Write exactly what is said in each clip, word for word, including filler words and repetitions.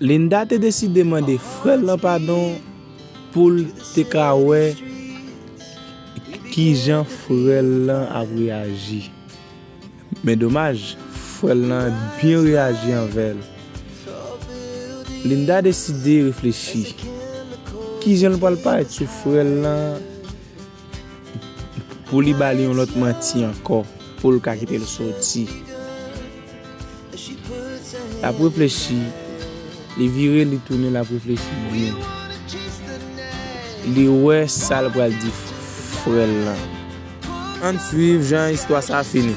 Linda te deside mande frè l lan padon pou l te ka wè kijan frè l lan ap reyaji. Men domaj, frè l lan byen reyaji anvè l. Linda deside reflechi. Kijan l pral parèt sou frè l lan pou li ba li yon lòt manti ankò, pou l ka kite l soti? L ap reflechi, li vire, li tounen, l ap reflechi byen. Li wè sa l pral di frè l lan. Ann swiv jan istwa sa a fini.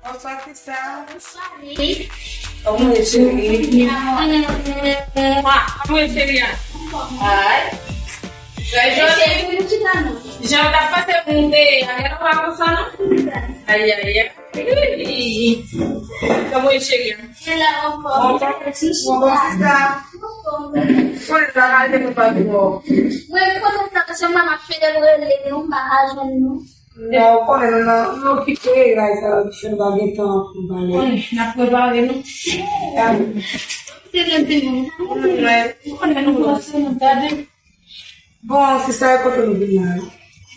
Bonswa, sista. Bonswa, wi. Kòman w ye, cheri? Kòman w ye, cheri a? Ay. Jòy, jòy. Cheri, nou chita, non? Jan w t ap pase moun te ye a, genlè w pa konsa, non? Ay, ay, ay. Kòman w ye, cheri a? Mwen la ankò. Ankò, sista. Konnen sa ka rive nou pa twò. Mwen kontan sa, paske mwen ap fè de rele nou, m pa ka jwenn nou. Non, ou konnen nou nan, nou okipe, la, sa, nou pa gen tan pou pale. Konnen, n ap prepare nou. Se nan ti moun. Ou konnen nou kòmanse nou gade. Bon, se sa, e kote nou vin la?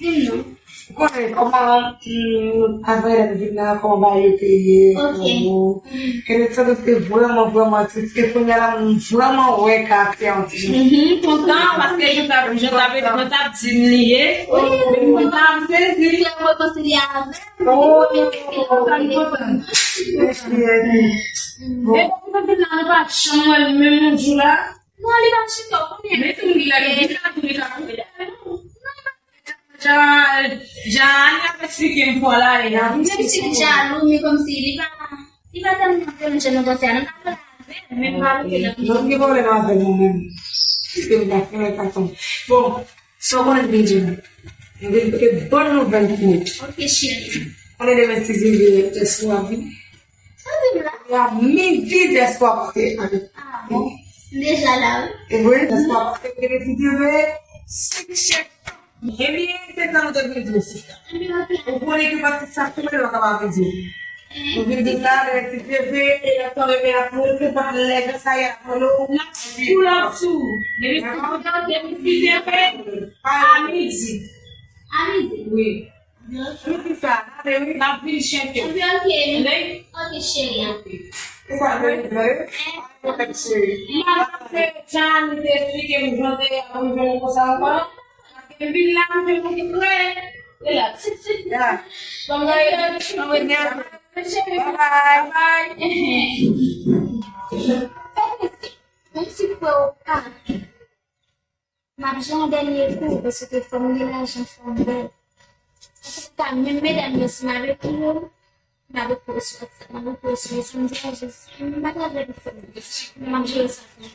Vin non. Ou konnen kòman, mm, avè lè nou vin la, kòman bagay yo te ye, kòman. Kenneth Santos te vrèman, vrèman tris. E kounye a la, m vrèman wè karaktè an ti jan. Mhm, kontan, paske jan t ap, jan t ap, jan t ap di m li ye. Wi. Men m kontan, m sezi. Fè m rekonsilye avè l. Oh, m kontan, m kontan. Mèsi, mèsi. Bon. E pou nou vin la, nou pa janm wè l menm yon jou la. Non, li pa chita, ou konnen. Men si m di la, li di la, tou li ka konnen. Non, li pa Jan, jan Annie ap eksplike m fò la, e la. Menm si li jalou, men kòmsi li pa, li pa tèlman konnen jan nou panse a, nou ka pale avè l, men pa kote l ap. Non, m gen pwoblèm avè l mwen menm. Paske m pa fè l katon. Bon, sa w konnen m vin di nou. M vin pote bòn nouvèl pou ou. Ok, cheri. Konnen demen Steve vini, èske w ap vini? Sa vin la? A midi, èske w ap pote avèk. Ah, bon. M deja la, wi. E vre, èske w ap pote vini, Steve? Senk chèk. Ebyen, se sa nou te vin di w, sista. Ebyen, ok. Ou konnen ke pati sa tou, men nou pa kapab vin di w. Nou vin di sa, lè ti bebe, e lè tan bebe ap mouri, se pa lè sa y ap mouri. N ap sou, n ap sou. Depi si bebe, a midi. A midi? Wi. Midi sa, gade wi, n ap vin chèke. Ebyen, ok. Tande? Ok, cheri. Ok. Se sa, bebe, tande? Ok, cheri. M pa panse jan li te eksplike m, jan te ap jwenn konsa ankò. Paske m vin la, m jwenn moun ki prè. Relax. Ya. Bon, bye. Bye. Bye. Mèsi, freo. M ap jwenn dènye kou, paske fò m gen lajan, fò m bèl. Antouka, menm medam yo, si m avèk yo, m ap okipe sou WhatsApp, m ap okipe sou Messenger, jis, m pa t avèk yo, m ap jere sa pou mwen.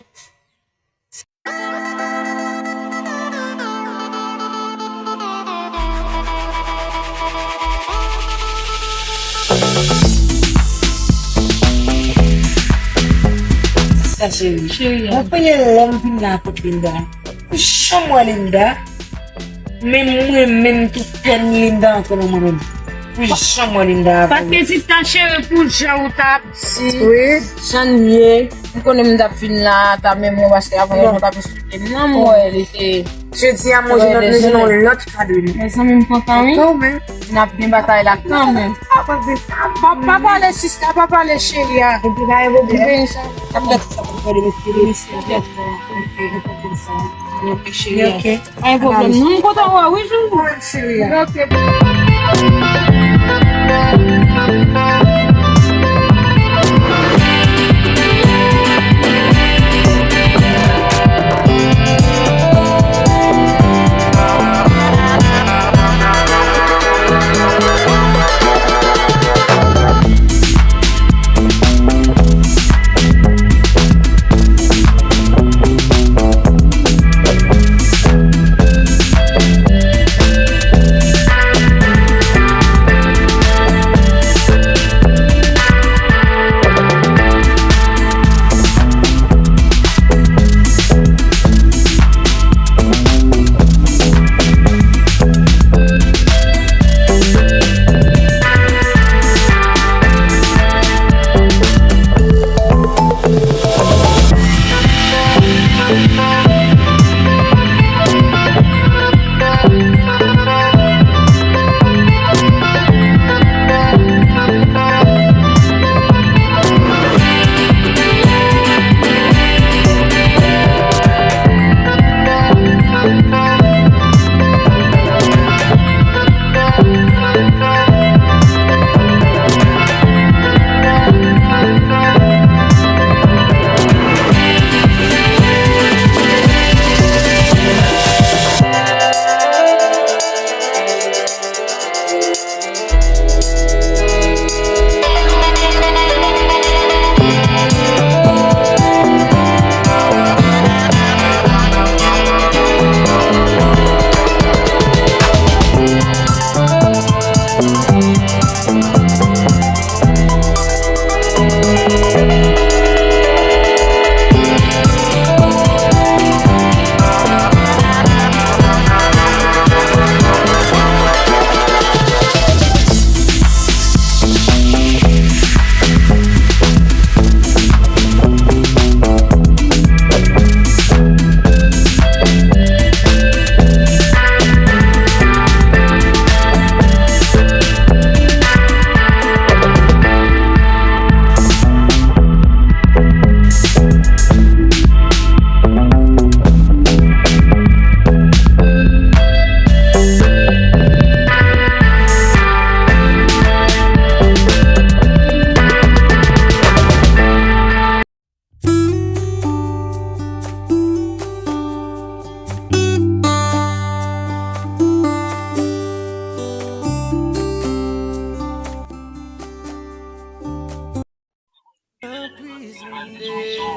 Sista cheri. Cheri. Mwen premye lè m vin la kot Linda. Pou jan m wè Linda, men mwen menm tou pèn Linda antre nan mwen menm. Pou jan m wè Linda. Paske sista cheri, pou jan ou t ap di, wi, jan l ye, m konnen m t ap vin la, ta menm mwen, paske avan mwen t ap esplike m nan, m wè li te. Jodi a, mwen jwenn, nou jwenn yon lòt kado. Mezanmi, m kontan, wi. N ap gen batay la kanmenm. Pa, pa pale, sista, pa pale, cheri a. Epi, pa gen pwoblèm. N ap gade sa pou pale, mesye, mesye, tèt. Ok, cheri a. Ok. Pa gen pwoblèm. Non, m kontan wè w, wi, Joujou. Wi, cheri a. Ok.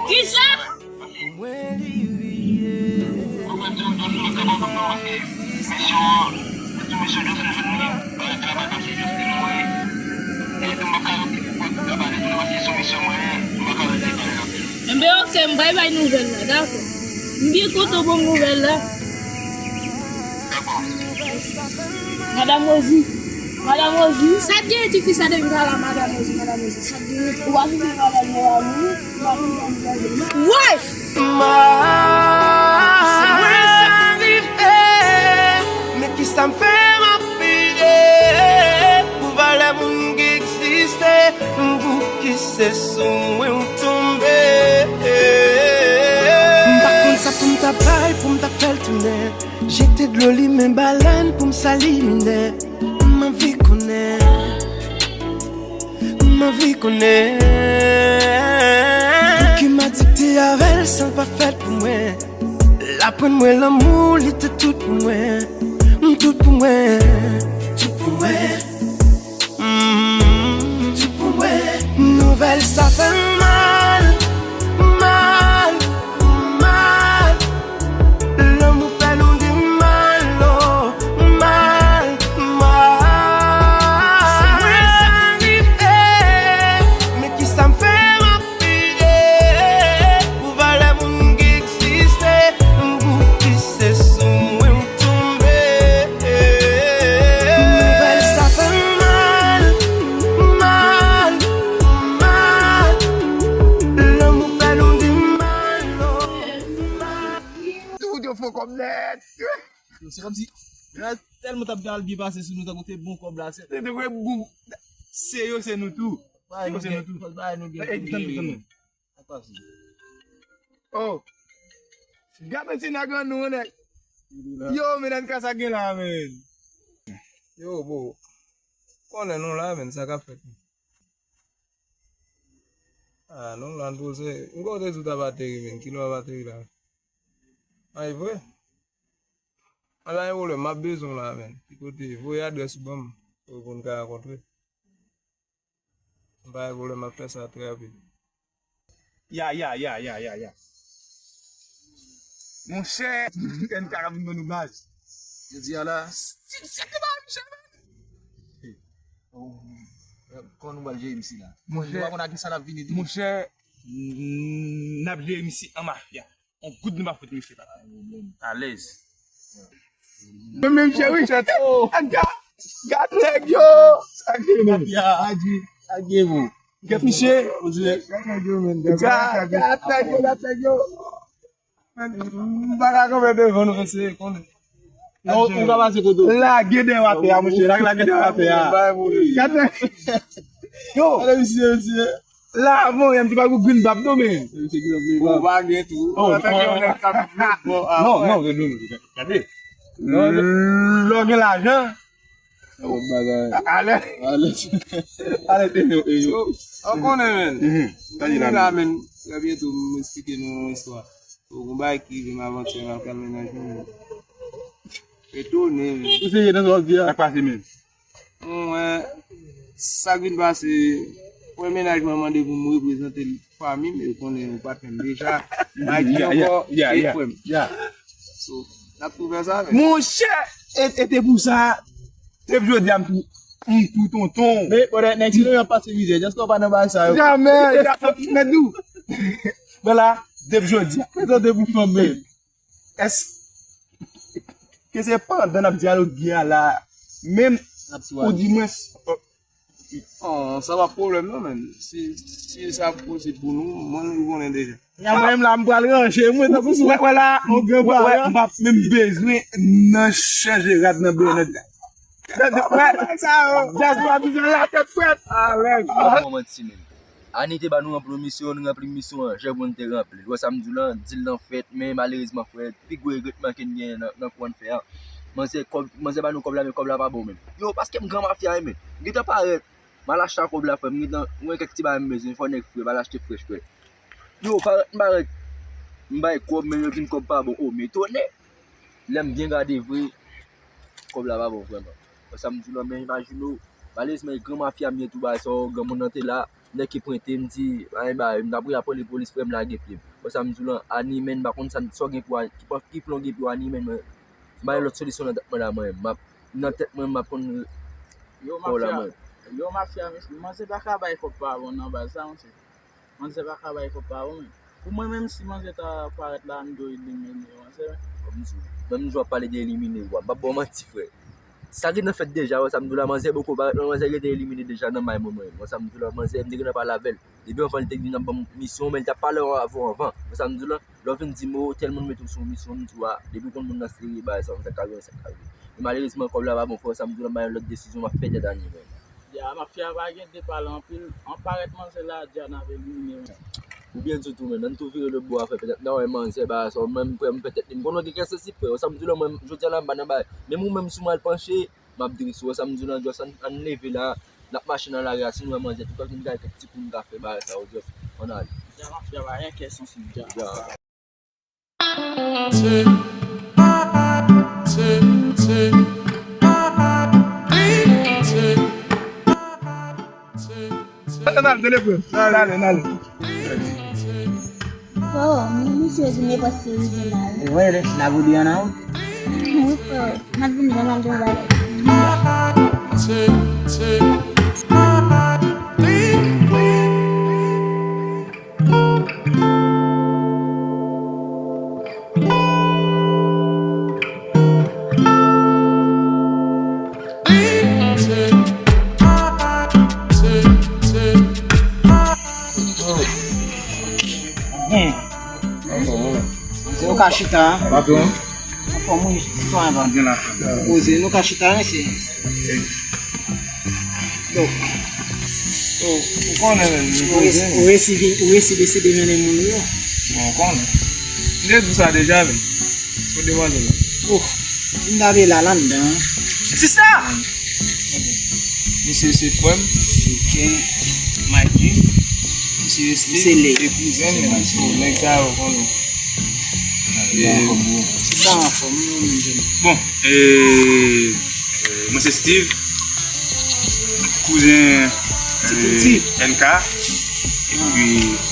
Kisa? Enben, oke, m pral bay nouvèl la, dakò. M byen kontan bon nouvèl la. Madanm Rosie. Madanm Rosie. Sa t genyen ti fi sa depi talè, Madanm Rosie, Madanm Rosie. Sa t genyen? Ou pa vin madanm yo a nou. Ou pa vin madanm yo. Woy! Mari, men kisa m fè m ap peye pou valè moun ki egziste, pou ki se sou mwen ou tonbe. M pa konn sa pou m ta bay, pou m ta fè l tounen. Jete dlo limen balèn pou m sali minè. M anvi konnen, m anvi konnen. Pouki m adikte avè l san l pa fèt pou mwen. L aprann mwen lanmou, li te tout pou mwen. M tout pou mwen, tout pou mwen. Mm, tout pou mwen. Nouvèl sa fè m mal, mal, mal. Lanmou fè nou di mal, oh, mal, mal. Sa rive, men kisa m fè m ap peye pou valè moun ki egziste, pou ki se sou mwen ou tonbe. Nouvèl sa fè m mal, mal, mal. Lanmou fè nou di mal, oh, mal. Tout yo fò kòb nèt. Yo, se kòmsi, yo tèlman t ap al byen pase sou nou, tankou te bon kòb la, se, se te vre bon. Se yo, se nou tou. Se yo, se nou tou. Fòs bagay nou gen. Ey, tann, tann, tann. Sa k pase? Oh. Gade ti nèg an nou, nèg. Yo, men nèg ka sa gen la, men. Yo, bro. Konnen nou la, men, sa k ap fèt? Ah, nou la, n poze. M kwè w te di w t ap ateri, men. Kilè w ap ateri la? Ay, vre? An, pa gen pwoblèm, m ap bezwen w la, men. Ki kote? Voye adrès ou ban m, pou, pou n ka rankontre. M pa gen pwoblèm, m ap fè sa trè rapid. Ya, ya, ya, ya, ya, ya. Monchè, N K ap vin ban nou baz. Jodi a la, stil sèt li ba monchè, men. Oh, kòman nou pral jere misye la? Monchè, nou pa konn ak kisa l ap vini tou. Monchè, n ap jere misye an mafya. On goud nou pa fout misye, papa. Alèz. Mwen menm cheri. Gad, gad nèg yo. Sa gen, men. Adye, adye, bro. Gad misye. Gad nèg yo, men. Gad, gad nèg yo, gad nèg yo. Men, m pa ka kanpe devan nou, mesye, konnen. Non, ou ka pase kote w. Lage dèyè atè a, monchè. Lage, lage dèyè atè a. Gad nèg. Yo. Gade misye, mesye. La, bon, yon ti bagay green bab, non, men. Misye ki nan bon, pa gen tou. Oh, oh, oh. Non, non, non, non, gade. Lè w gen lajan. Bon bagay. Ale. Ale. Ale, te nou, e yo. An konnen, men. Mhm. Tande la, men. Trè byento, m esplike nou yon istwa. Bon, yon bagay ki rive m avantyè, m al pran mennaj mwen. Etone, men. Ou serye nan sa w ap di a? Sa k pase, men? Mwen wè sa k vin pase, frè mennaj mwen mande pou m reprezante l, fanmi m, e konnen ou patnè m deja, m a di ankò, e frè m. So, n ap tou fè sa, men. Monchè, e, e te pou sa, depi jodi a m tou, m tou tonton. Men, brother, nèg si nou ap pase mizè, just nou pa nan bagay sa yo. Jamè, jamè, men nou. Vwala, depi jodi a, prezante pou fanmi m. Èske se pandan n ap dyaloge a la, menm, ou di mwen, oh, sa pa pwoblèm non, men. Si, si sa posib pou nou, mwen, nou konnen deja. Ya, mwen menm la, m pral ranje mwen, tankou sou wè, wè la, on gran wè, wè, m p ap menm bezwen nan chanje rad nan bènèt. Wè, sa yo, just pa bezwen la tèt frèt. Alèz. Mwen manti menm. Ani te ba nou ranpli misyon, nou ranpli misyon an, jan pou n te ranpli l. Ou wè sa m di w lan, dil lan fèt, men malerezman, frè, pi gwo regretman ke n genyen nan, nan kou an n fè a. Manzè, kòb, manzè ba nou kòb la, men kòb la pa bon menm. Yo, paske m gran mafya wi, men. M gentan parèt, m al achte kòb la, frè, m gentan, mwen kèk ti bagay m bezwen, fò nèg fre, m al achte frèch, frè. Yo, parèt, m parèt, m bay kòb, men yo di m kòb pa bon. O, m etone. Lè m byen gade vre, kòb la pa bon vrèman. Wè sa m di w lan, men imajine w, malerezman, e gran mafya m ye tou, bagay sa yo, granmoun nan te la, nèg ki pwente, m di, ay, ba, m t ap rele polis, frè, m lage pye m. Bon, sa m di w lan, Animèn, m pa konn sa, sa w gen pou a-, ki pa, ki plan w gen pou Animèn, mwen. M pa gen lòt solisyon nan tèt mwen la, mwen. M ap, nan tèt mwen, m ap konn Yo, kò w la, mafya, mwen. Yo, mafya, mesye, manzè pa ka bay kòb pa bon nan baz sa, mesye. Manzè pa ka bay kòb pa bon, men. Pou mwen menm, si manzè ta parèt la, m dwe elimine manzè, men. Kòm di, menm jan w ap pale de elimine, w ap, m ap ba w manti, frè. Sa gentan fèt deja, wè sa m di w la, manzè poko parèt, men manzè gentan elimine deja nan may mwen, mwen. Wè sa m di w la, manzè, m te gentan pale avè l. Depi anvan li te vin ap ban m misyon, men li t ap pale avè w anvan. Wè sa m di w la, lè w vin di m, o, tèl moun mete w sou yon misyon, m di w, a, depi w konn moun nan serye, bagay sa, sa ka rive, sa ka rive. Men malerezman, kòb la pa bon, frè, sa m di w la, m ba yon lòt desizyon, m ap fè tèt Animèn. Ya, mafya pa gen de pale anpil. An parèt manzè la, dja n ap elimine, men. Ou byen di tou, men, ann tou vire lòt bò a, frè, petèt n a wè manzè, bagay sa, mwen, m, frè, m fè tèt li. M konnen w gen kè sansib, frè, wè sa m di w la, mwen, jodi a la, m pa nan bagay. Men mwen menm, si w al panche, m ap diri sou, wè sa m di w la, just ann, ann leve la, n ap mache nan lari a, si nou wè manzè, tout fòk nou ka gen kèk ti kou nou ka fè bagay sa yo, just ann ale. Dja mafya pa gen kè sansib dja. Dja. Ann ale, tande frè. Ann ale, ann ale. Oh, misye di nenpòt ki rive la wi. E vre, la bouyi an nan wout. Wi, frè. M ap vin jan m ap travay. Byen. Nou ka chita. Patwon. Anfòm wi, sitwayen pa. Byen la. Poze, nou ka chita, mesye. Yo. Oh, ou konnen, men, nou poze, men. Ou resi vin, ou resi deside mennen moun yo. Bon, ou konnen. M te di w sa deja, men. Pou demwazèl la. Oh, m t ale la, la anndan. Sista! Misye se frè m. Ok. Mike G. Misye Wesley. Se li. Se kouzen m, men. Oh, nèg sa yo konnen. Se pa anfòm, wi, menm jan. Bon, e, e, mwen se Steve, kouzen, e, N K, epi, e,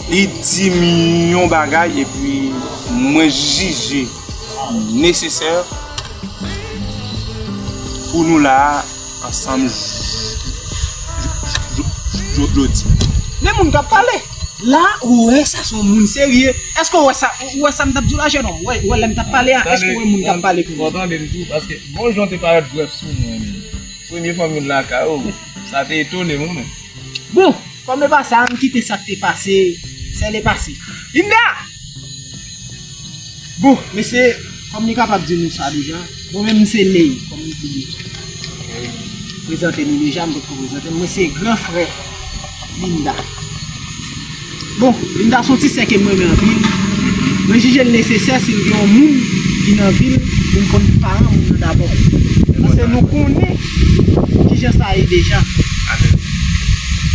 Li di m yon bagay epi mwen jije nesesè pou nou la a ansanm j-, j-, j-, j-, jodi. Men moun k ap pale. La, ou wè sa se yon moun serye. Èske ou wè sa, ou wè sa m t ap di w la, jennonm? Ou wè, ou wè lè m t ap pale a, èske ou wè moun k ap pale pou mwen? Fò tande m tou, paske bon jan w te parèt brèf sou mwen, men. Premye fwa m vin lakay ou, sa te etone m, wi, men. Bon, kòm e pa sa, ann kite sa k te pase, sèl e pase. Linda! Bon, mesye, kòm li kapab di nou sa deja, bon, menm se Ley, kòm li di, prezante nou deja, m potko prezante l, mwen se gran frè Linda. Bon, Linda se yon ti sè ke m renmen anpil. Mwen jije l nesesè si l gen yon moun ki nan vi l pou m konn paran moun nan dabò. Paske nou konnen kijan sa ye deja.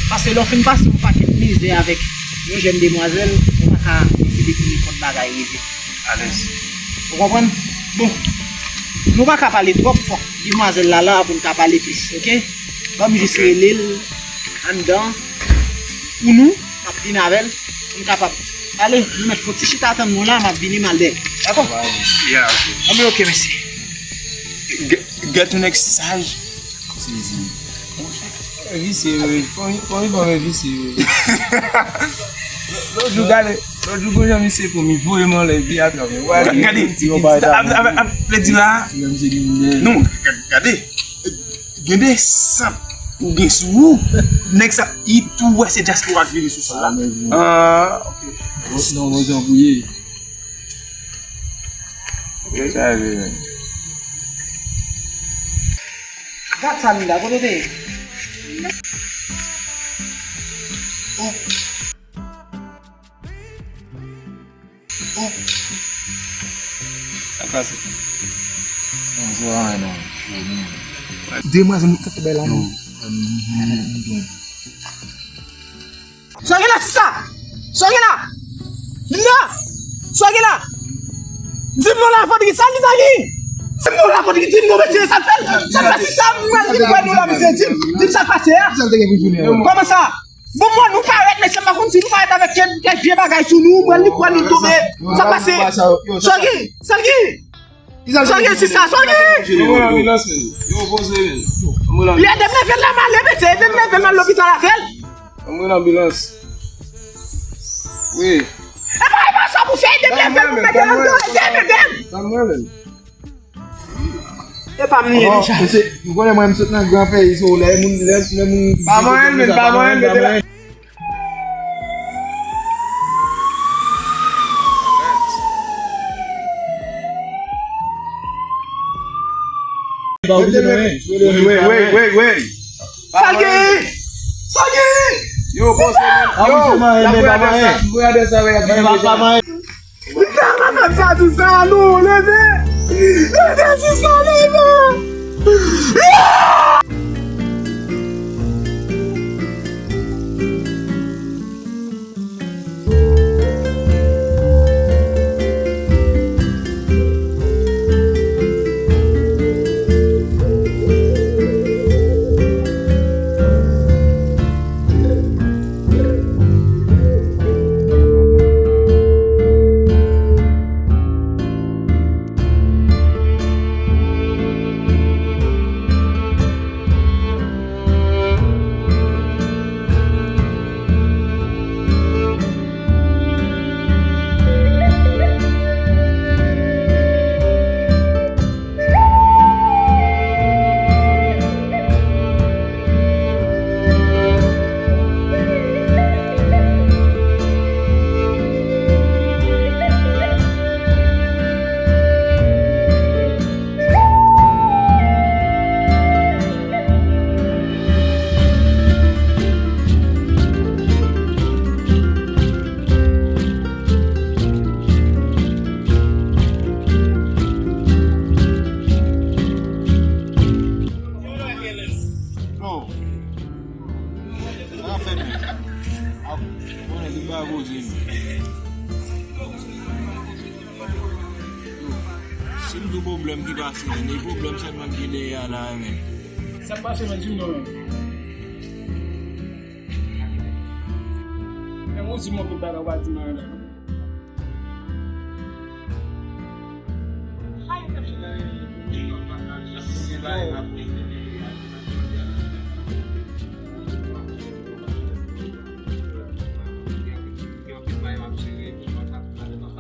Paske lè w fin pase yon pakèt mizè avèk yon jèn demwazèl, ou pa ka deside pou nenpòt bagay rive. Alèz. Ou konprann? Bon, nou pa ka pale twòp, fòk demwazèl la la pou n ka pale plis, oke? Ban m jis rele l anndan pou nou, m ap vin avè l, pou n kapab pale. Nou mèt fè yon ti chita tann nou la, m ap vini, m al dèyè. Dakò? Yeah, ok. Anben, ok, mèsi. Get yon nèg saj. Visye, wi. Fò, fò, fò, visye, wi. Lòt jou, gade, lòt jou, gon jan misye pran m, li voye m anlè, epi atravè. Gade, ap, ap, ap, ap, vle di la. Non, gade. Gen de sant ou gen sou ou. Nèg sa, li tou wè se dyaspora k vini sou sa la. Ah, ok. Non, non, jan pou ye. Gad sa, Linda, kote w te ye? Oh. Sa k pase? Non, se pa anyen non. Demwazèl, nou fè bèl la non. Sa gen la, sista? Sa gen la? Linda? Sa gen la? Di m non la, Fodri, sa li ta gen? Di m non la, Fodri, di m non, mesye, sa l fè l? Sa l fè, sista? Mwen, li kwè nou la, mesye, di m, di m sa k pase a. Kòman sa? Bon, mwen, nou parèt, mesye, m pa konn si nou parèt avèk kèk, kèk vye bagay sou nou, mwen, li kwè nou tonbe. Sa k pase? Sa gen? Sa gen? Sa gen, sista, sa gen? Anmwey anbilans, men. Yo, poze, men. Anmwey anbilans. Li ede m leve l la, m ale, mesye, ede m leve l, m al lopital avè l. Anmwey anbilans. Wi. E pa, e pa sa pou fè, ede m leve l, pou mete l anndan, ede m, ede m. Tann mwen, men. E pa m li ye deja. Bon, mesye, ou konnen mwen, m sot nan gran peyi, so, lè moun, lè, lè moun. Pa mwen, men, pa mwen, mete la. Wey, wey, wey, wey, wey. Sa l gen? Sa l gen? Yo, poze, men. Yo, y ap voye adrès la, voye adrès la, y ap vini deja. Li pa ka fè m sa, sista, non, leve. Leve, sista, leve. Yo, sa fè men. Ap konnen tout bagay poze men. Yo, si m di w pwoblèm ki pase, men e pwoblèm sèlman ki gen dèyè a la, men. Sa k pase, men, di m non, men. Men ou di m anpil bagay, ou pa di m anyen la.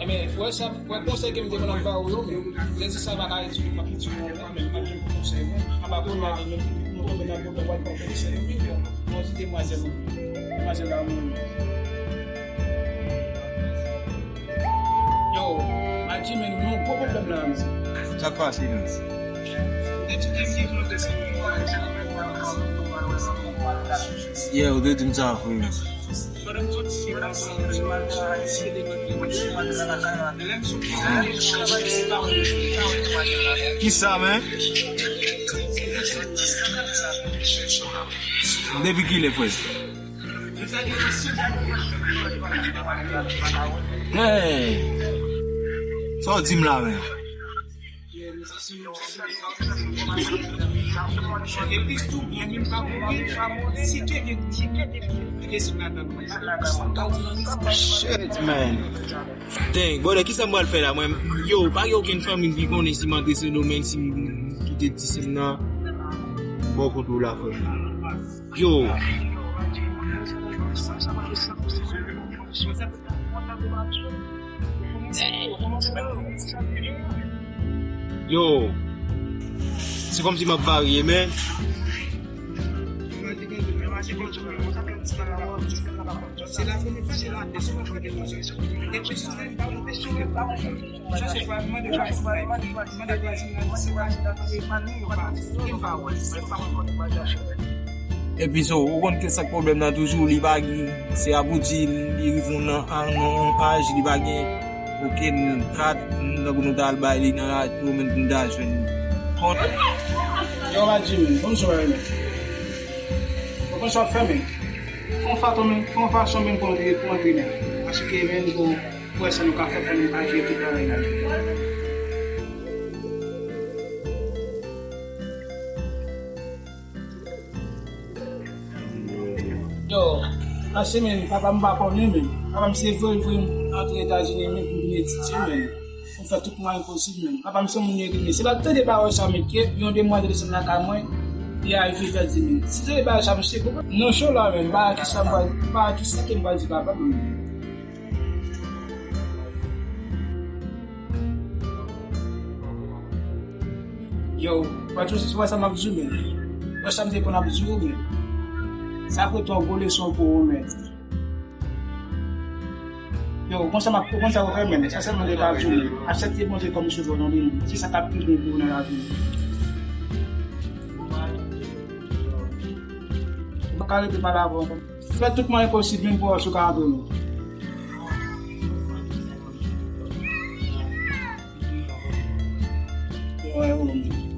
Ebyen, wè sa, wè konsèy ke m te konn ap ba ou yo, men lè di sa pa ka ret sou mwen, m ap di w, men m ap di w konsèy mwen. Apa kounye a, nou tonbe nan pwoblèm, w ap ba w konsèy yo, men bon, mwen di demwazèl, demwazèl la mouri. Yo, Adji, men nou gwo pwoblèm la, mesye. Sa k pase, Lens? Yè, ou te di m sa vre, men. Kisa, men? Depi kilè, frè? Hey! Sa w di m la, men? Shit, man. Dang, brother, kisa m pral fè la, mwen? Yo, pa gen okenn fanmi ki konnen si m antre Sendomeng, si m kite ti sè m nan bò kote w la, frè. Yo. Yo. Se kòmsi m ap varye, men. Epi so, ou konn ke sa k pwoblèm nan toujou, li pa gen, se ap ou di, li rive nan, a, nan yon aj, li pa gen, Kokenn, kat, tankou nou t al bay li nan radyo, men nou ta jwenn kont. Yo, Madji, men, bon, sa va, men. Bon, sa fè, men. Fè yon fason, men, fè yon fason, men, pou antre, pou antre, men. Paske, men, pou, pou wè sa nou ka fè, pou nou ka jere tout bagay la. Yo, pase men, papa m pa konnen men. Papa m se vre, vre, m antre Etazini men, pou m vin etidye men. M fè tout mwayen posib men. Papa m se moun yo men. Se pa tande pawòl sa men, ke yon demwazèl desann lakay mwen, li arive pèdi men. Si tande pawòl sa, misye konprann. Nan cho la men, pa kisa m pral, pa kisa ke m pral di papa m men. Yo, pa t sousi, se wè sa m ap di w, men. Wè sa m te konn ap di w, men. Sa ap ret yon gwo leson pou ou, men. Yo, ou konn sa m ap, ou konn sa w fè, men. Sa sèlman m te ka di w, men. Aksepte Bondye kòm sovè w nan, men. Se sa k ap pi byen pou ou nan lavi w. Ou pa ka rete pale avè w. Fè tout mwayen posib, men pou wè si w ka antre, men.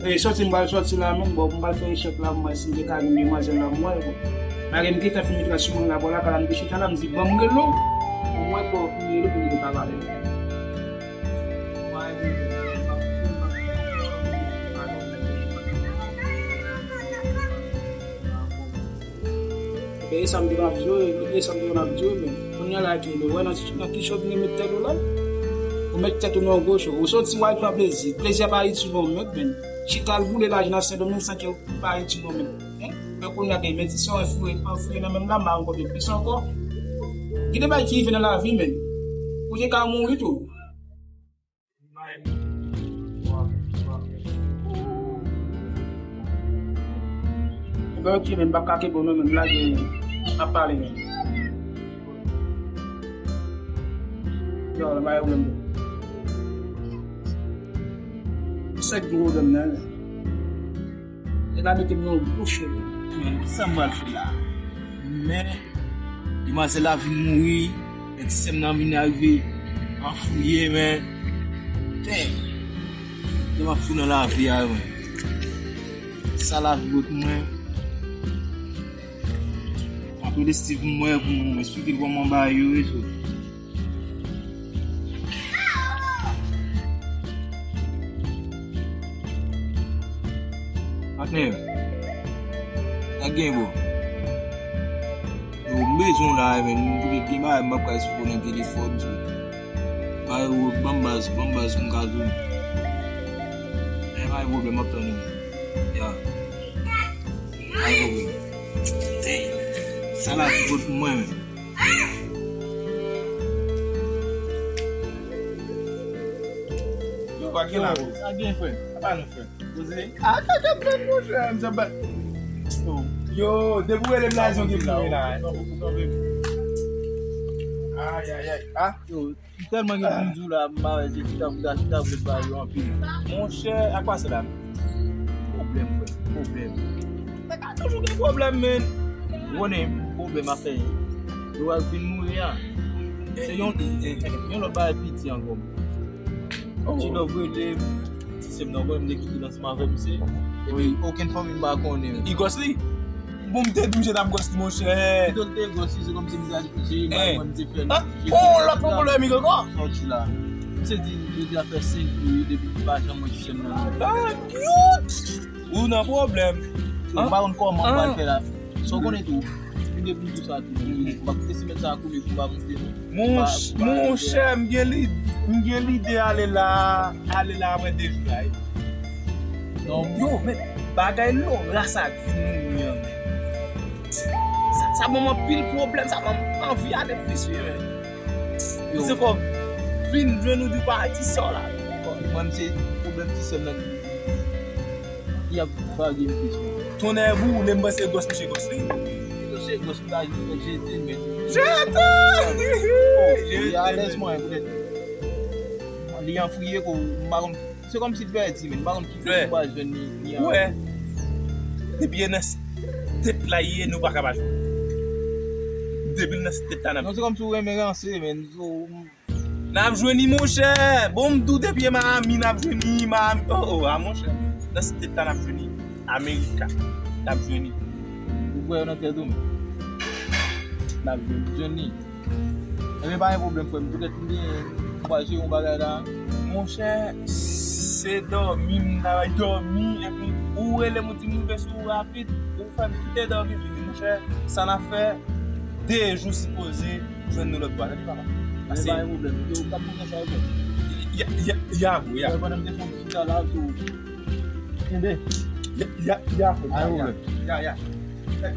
E sòti m pral sòti la menm, bon, m pral fè echèk la, m wè si m te ka gen demwazèl la, m wè, bon. Malgre m gentan fin met rad sou mwen la, bon, lakay la, m te chita la, m di, ban m rele w. Bon, m wè, bon, m rele w pou m te ka pale. Ebyen, e sa m te konn ap di w, e sa m te konn ap di w, men kounye a la, epi, ou wè nan, nan ki cho w vin met tèt ou la? Ou met tèt ou nan yon gwo cho. Ou soti, w al pran plezi. Plezi a pa itil ou menm, men. Chita al boule lajan nan Sendomeng san ke ou pa itil ou menm. Hein? Men kounye a, gen medisyon, anfouye, anfouye nan menm la, m pa rankontre plis ankò. Gen de bagay ki rive nan lavi, men. Ou te ka mouri tou. Ebyen, ok, men m p ap ka kenbe w non, men m lage, m ap pale, men. Yo, nan bagay ou menm. Sèk gen pwoblèm nan, wi. Nèg la mete m nan yon gwo cho. Men, kisa m pral fè la? Men, demwazèl la vin mouri, men ti sè m nan vin arive anfouye, men. Dè. Dè m ap fou nan lavi a, men. Sa lavi pot pou mwen. M ap rele Steve, m wè pou m esplike l kòman bagay yo ye, so. Patnè, sa gen, bro? Yo, m bezwen w la, men, m gen bagay m p ap ka esplike w nan telefòn, so. Bay ou, ban m baz, ban m baz pou m ka di w. Men pa gen pwoblèm, m ap tann ou. Ya. Pa gen pwoblèm. Dang. Sa lavi pot pou mwen, men. Yo, pa gen la. Sa gen, frè. Apa nou, frè? Poze. Ah, kaka plèn, monchè, m sa bat. Yo, depi w rele m la, zon gen pou mwen la. Ay, ay, ay. Ah. Yo, m tèlman gen pou m di w la, m pa wè se chita pou ta chita pou ta pale yo anpil. Monchè, ak pase la. Pwoblèm, frè, pwoblèm. Nèg la toujou gen pwoblèm, men. Ou konnen, pwoblèm afè yo al fin mouri a. Se yon, yon lòt bagay piti ankò. Ti lòv rele m, ti sè m nan, ou konnen m te kite l ansanm avè misye. Epi okenn fanmi m pa konnen. Li gòs li? Bon, m te di misye t ap gòs li, monchè. Pito l te gòs li, se kòmsi m te al kouche, m pa konn m te fè l. Bon, lòt pwoblèm li ankò. Sòti la. Misye di, jodi a fè senk jou wi depi m pa janm wè ti sè m nan. Ah, cute! Ou nan pwoblèm. M pa konn kòman m pral fè la. Sa w konnen tou, m gen pou m di sa tou. M pa koute semèn sa a koube pou m pa monte non. Monch-, monchè, m gen li-, m gen lide ale la, ale la apre de jou la, wi. Non, yo, men bagay Laura sa k vin mouri an, men. Sa, sa ban m anpil pwoblèm, sa ban m anvi ale plis, wi, men. Yo. Se kòm vin jwenn ou di w pa di sa w la. Mwen, m se pwoblèm ti sè m nan. Li ap vage m kesyon. Tonnè boule, m panse gòs misye gòs li. Misye gòs, m ta jis fè jete, men. Jete! Oh, li alèz mwen, poutèt li anfouye kou, m pa konn, se kòmsi l pèdi, men m pa konn ki kote m pral jwenn li, li an. Wè. Depi e nan step la ye, nou pa ka pa jwenn. Depi l nan step la, nan. Non, se kòmsi w renmen ranse, men. So, m N ap jwenn li, monchè. Bon, m tou depi Miami, n ap jwenn li, Miami. Oh, oh, a, monchè. Nan state la, n ap jwenn li. America, n ap jwenn li. Ou kwè yo nan tèt ou menm? N ap jwenn, jwenn li. Ebyen, pa gen pwoblèm, frè m. Poutèt m genyen, m pral jere yon bagay la. Monchè, se dòmi, m nan dòmi, epi ou rele m, ou di m rive sou ou rapid, ou fè m kite dòmi, vini, monchè, sa n ap fè, de jou sipoze jwenn nou lòt bò a, tande papa. Pase. Men pa gen pwoblèm, yo, w ap konn sa yo fè. Ya, ya, ya, bro, ya. Pandan m te fè yon ti chita la, tou. Kenbe. Ya, ya, ya, frè m, ya, ya, ya, ya.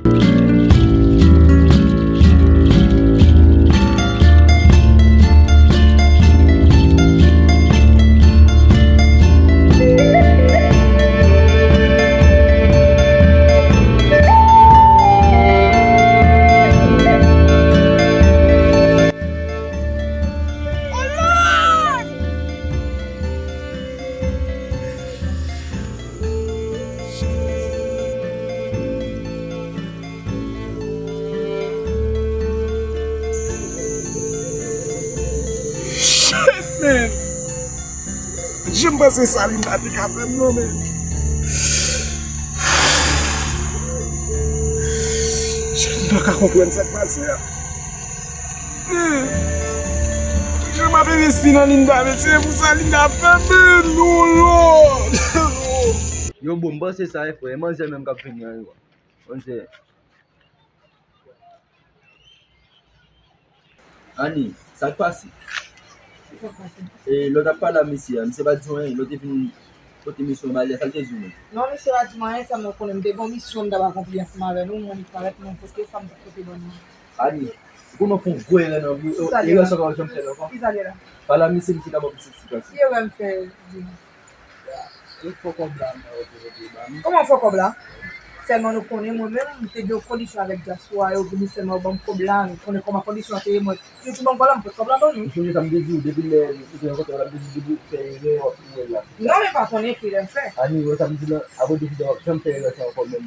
Shit, man! Janm panse sa Linda te ka fè m non, men. Shit, m pa ka konprann sa k pase a. Hmm. Jan m ap envesti nan Linda, men se pou sa Linda fè m, men non, non. Yo, bon, m panse sa, e frè, e manzè menm k ap vini an, yo. Manzè. Ani, sa k pase? Sa k pase? E, lè w t ap pale a misye a, misye pa t di w anyen, lè w te fin pote misyon ba li a, sa l te di w menm? Non, misye pa di m anyen, sèlman ou konnen m te gen yon misyon m t ap akonpli ansanm avè nou, mwen li parèt mwen pote sa m t ap pote ban nou. Ani, ou konnen w fè yon gwo erè nan vi w, erè sa w pa janm fè l ankò. Kisa l ye la? Pale a misye, misye ka ba w plis eksplikasyon. Ki erè m fè, di m? E fo kòb la, men, ou te mete ba m. Kòman fo kòb la? Sèlman nou konnen mwen menm, m te gen yon kondisyon avèk dyaspora yo, vini sèlman yo ban m kòb la, nou konnen kòman kondisyon an te ye, mwen, yo di ban m kòb la, m pot kòb la ban nou. Ou sonje sa m te di w, depi lè nou te rankontre la, m te di w, depi w fè erè, w ap peye l la. Non, men pa konnen ki erè m fè. Ani, wè sa m di la, apre de fida, w ap janm fè erè sa ankò menm.